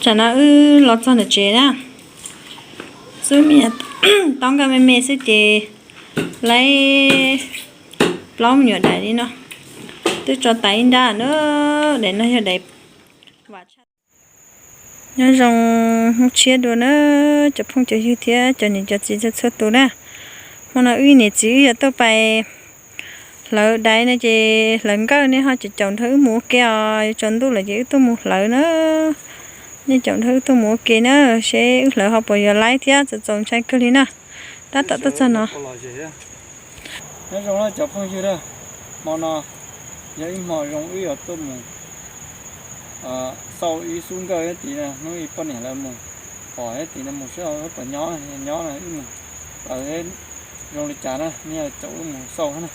Tsam no wb los txog ntawm tsev na, xub me nyuam tau nkawj me me xwb ces laib plaub me nyuam daiv li no, twb tso tas ib nrab na. Daim no yog daim vam tshaj. Nyob zoo hnub tshiab dua na cov phooj cov ywg thiab cov niam cov txiv txhua txhua tus na. Hmo no wb niam txiv wb yuav tuaj pais hlawv daiv no ces hlawv nkawj, nej ho caum caum nrog wb mus ua ke os. Yuav tsaus ntuj lawm ces wb tuaj mus hlawv na. Nej caum nrog wb tuaj mus ua ke na, seb wb hlawv ho puas yuav laib thiab txaus txaus ntshai kawg li na. Tab tom tuaj txog no. Nyob zoo na cov phooj ywg na, hmo no yog ib hmo zoo wb yuav tuaj mus xauj ib xub nkawj thiab tid na, hnub ib poj niam lawv mus pom thiab tid no, mus seb puas nyob, nyob no wb mus hlawv zoo li cas na, nej caum wb mus xauj na.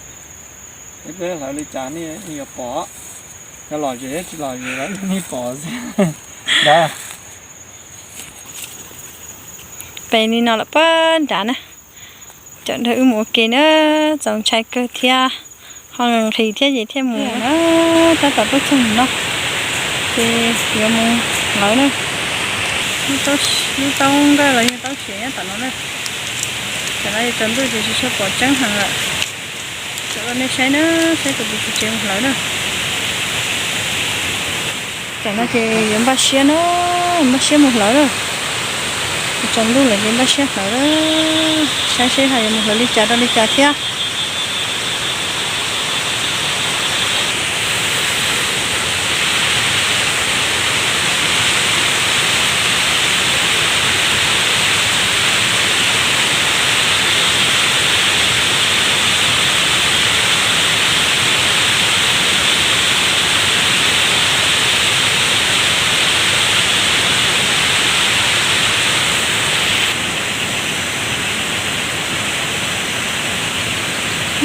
Ib pliag hlawv li cas nej yuav pom, yog lom zem thiab tsis lom zem los nej pom xwb ntag. Pem li no lawm puag nrad na, caum nrog wb mus ua ke na, txaus ntshai kawg thiab ho nqhis thiab ces thiaj mus na. Tab tom tuaj txog no ces yuav mus hlawv na. Lub taub nkawj los yog taub siav nyob tom no na. Tam no yuav tsaus ntuj ces tsis tshua pom tseeb heev lawm. Tso rau nej saib na, saib tus kuv tsev mus hlawv na. Tam no ces yuav npaj siab na, npaj siab mus hlawv na. Tsaus ntuj lawm ces npaj siab hlawv na, saib seb ho yuav mus hlawv li cas rau li cas thiab.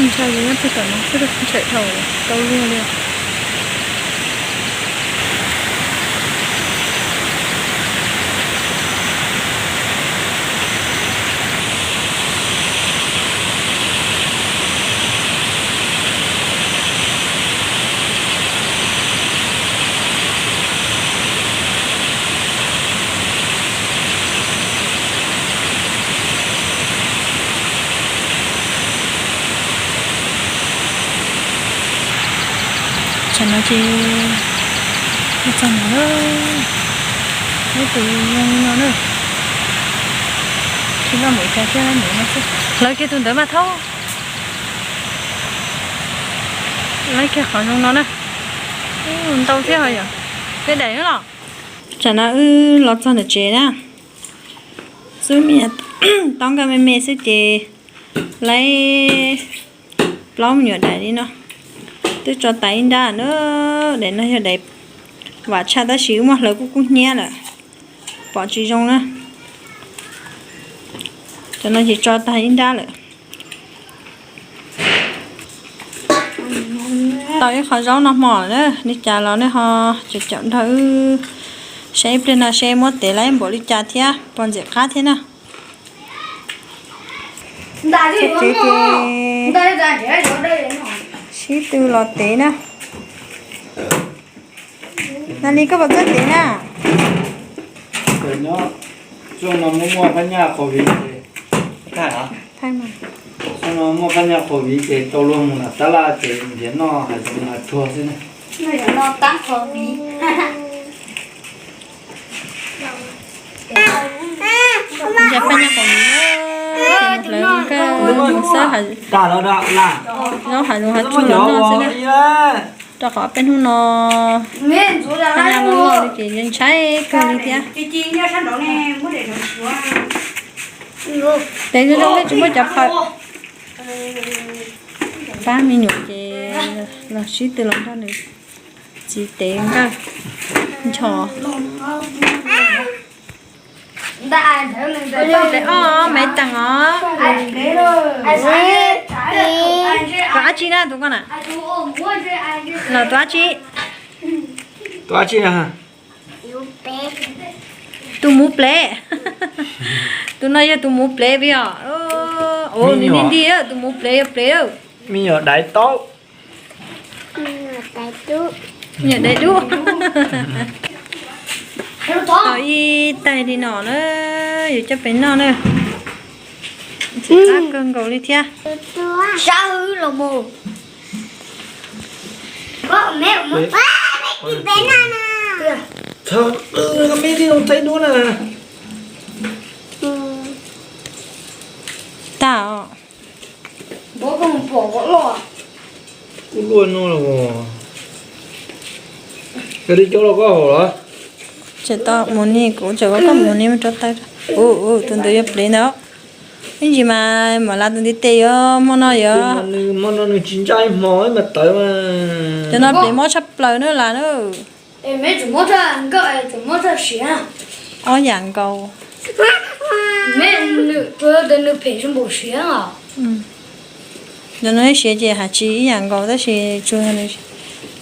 Ntshai ces nyob pem tom no xwb, ntshaim dhau tau luag li. Tsam no ces txog no lawm, ib tus zoo li no na. Tsis noj mus cas thiab, mus no xwb. Hlawv kiag tus ntawd mas thaub. Laib kiag qhov zoo no na. Ntau thiab ho yom. Peb daim los. Tsam no wb los txog ntawm tsev na. Xub me nyuam tau nkawj me me xwb ces laib plaub me nyuam daim li no. Twb tso tas ib nrab na. Daim no yog daim vam tshaj tab sis wb muab hlawv kub kub hnyiab lawm, pom tsis zoo na. Cov no ces tso tag ib nrab lawm. Tau ib qho zaub noj hmo lawm na, li cas los nej ho caum caum nrog wb saib ib pliag no seb muab tev laib npaum li cas thiab puas ntxim qab thiab na. Txog tsev ces sib tw los tev na. Nali, koj puas txawj tev na? Xyoo no muaj muaj phab nyaj qhuav viv ces, xyoo no muaj phab nyaj qhuav viv ces tau luag mus nram tab laj ces nrhiav noj hav zoov mas tsuag xwb na. Ntsia phab nyaj qhuav viv na, ces mus hlawv nkawj mus xawb zaub hav zoov hav tsuag los noj xwb na. Rau qhov peb hnub no phab nyaj loj loj li ces ntshai kawg li thiab. Tev zoo zoo peb tsis muaj cov phawj. Pab me nyuam ces los sib tw los nrog nws txiv tev nkawj nchos. Tus ob Maiv Teem os. Tus dab tsi na tus koj na? Los tus dab tsi? Tus dab tsi na? Tus muv plev. Tus no yog tus muv plev peb os. Nws nti nti, tus muv plev yog plev. Me nyuam daiv taub. Me nyuam daiv dub. Ib tais li no na, yuav coj pem noj na. Tsis qab kawg nkaus li thiab. Sab hwb los mus. Tag os. Kuv luaj no los, yog li cov los koj haus los? Tseem tau mus ni, kuv tseem kom koj mus ni mus rau taw. Ua ua tus ntawd yuav plev ntawd. Ib ntsis mas mam lav tus ntiv tes yuav hmo no yuav. Hmo no nws tsis ntsaj ib hmo ib mas tawv mas. Cov no plev mob tshaj plaws na las na. Ob yam nkaus. Cov no siav ces haj tsis ib yam nkaus tab sis tsuas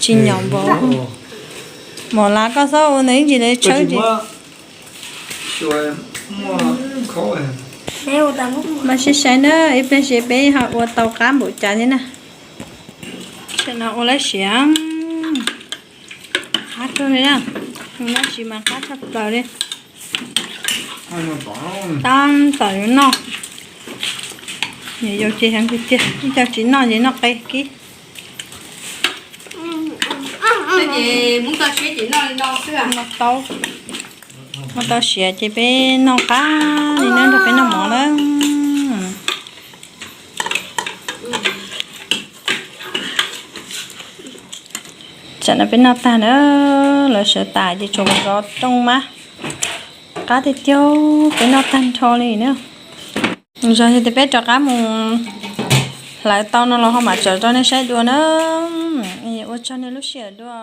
tsis nyaum npaum. Mam lav koj txhob ua ntawd ib ntsis tshawb ces. Mas sai sai na, ib pliag seb peb ho ua tau qab npaum cas thiab na. Tam no ua lawv siav qab kawg li na, ua lawv siav mas qab tshaj plaws li. Tab tom yuav noj, yau ces heev tiag tiag, ib co tsis noj ces noj qe kib. Muab tau siav ces peb noj qab li na, nrog peb noj mov na. Tsam no peb noj tag na, lawv sawv tas ces tsuas zov rooj mas qab tiag tiag, peb noj tag nrho li na. Zog tias peb rov qab mus hlawv tau no los ho mam tsom rau nej saib dua na. Ua tsaug nej lub sij hawm dua.